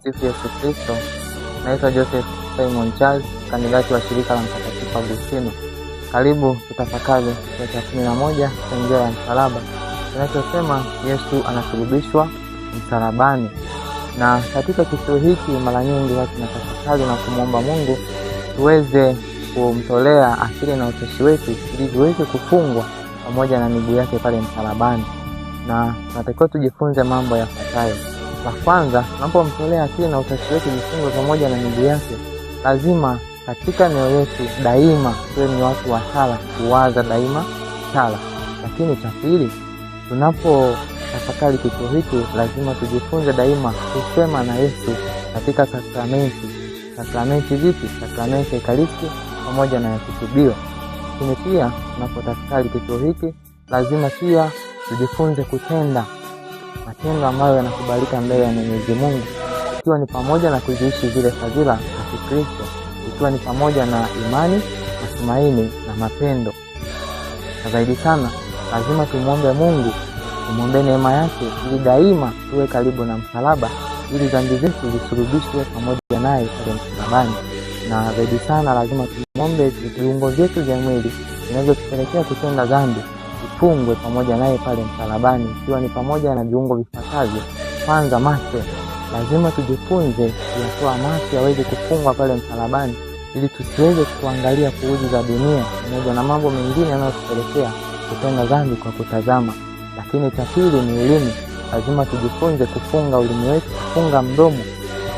Tumsifu Yesu Kristo. Naitwa Joseph Simon Charles, kandidati wa shirika la Mtakatifu Agustino. Karibu tutafakari kituo cha 11 cha njia ya msalaba kinachosema Yesu anasulubishwa msalabani. Na katika kituo hiki mara nyingi watu tunatafakari na kumwomba Mungu tuweze kumtolea akili na uteshi wetu ili viweze kufungwa pamoja na miguu yake pale msalabani, na tunatakiwa tujifunze mambo yafuatayo. La kwanza, tunapomtolea akili na utashi wetu vifungwe pamoja na miguu yake, lazima katika mioyo yetu daima tuwe ni watu wa sala, kuwaza daima sala. Lakini cha pili, tunapotafakari kituo hiki, lazima tujifunze daima kusema na Yesu katika sakramenti. Sakramenti zipi? Sakramenti ya Ekaristi pamoja na ya kitubio. Lakini pia tunapotafakari kituo hiki, lazima pia tujifunze kutenda matendo ambayo yanakubalika mbele ya Mwenyezi Mungu, ikiwa ni pamoja na kuziishi zile fadhila za Kikristo, ikiwa ni pamoja na imani, matumaini na mapendo. Na zaidi sana, lazima tumwombe Mungu, tumwombe neema yake ili daima tuwe karibu na msalaba, ili dhambi zetu zisulubishwe pamoja naye pale msalabani. Na zaidi sana, lazima tumwombe viungo vyetu vya mwili vinavyotupelekea kutenda dhambi ifungwe pamoja naye pale msalabani, ikiwa ni pamoja na viungo vifuatavyo. Kwanza, macho. Lazima tujifunze kuyatoa macho yaweze kufungwa pale msalabani, ili tusiweze kuangalia puuzi za dunia pamoja na mambo mengine yanayotupelekea kutenda dhambi kwa kutazama. Lakini cha pili ni ulimi. Lazima tujifunze kufunga ulimi wetu, kufunga mdomo,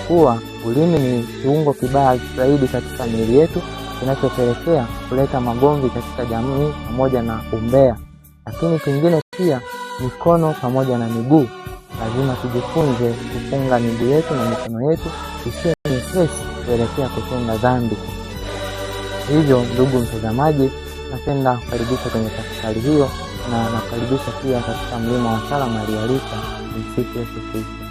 kuwa ulimi ni kiungo kibaya zaidi katika miili yetu kinachopelekea kuleta magomvi katika jamii pamoja na umbea. Lakini kingine pia, mikono pamoja na miguu. Lazima tujifunze kufunga miguu yetu na mikono yetu isiwe nyepesi kuelekea kutenda dhambi. Hivyo ndugu mtazamaji, napenda kukaribisha kwenye tafakari hiyo na nakaribisha pia katika mlima wa sala Maria Rita. Msifu Yesu Kristo.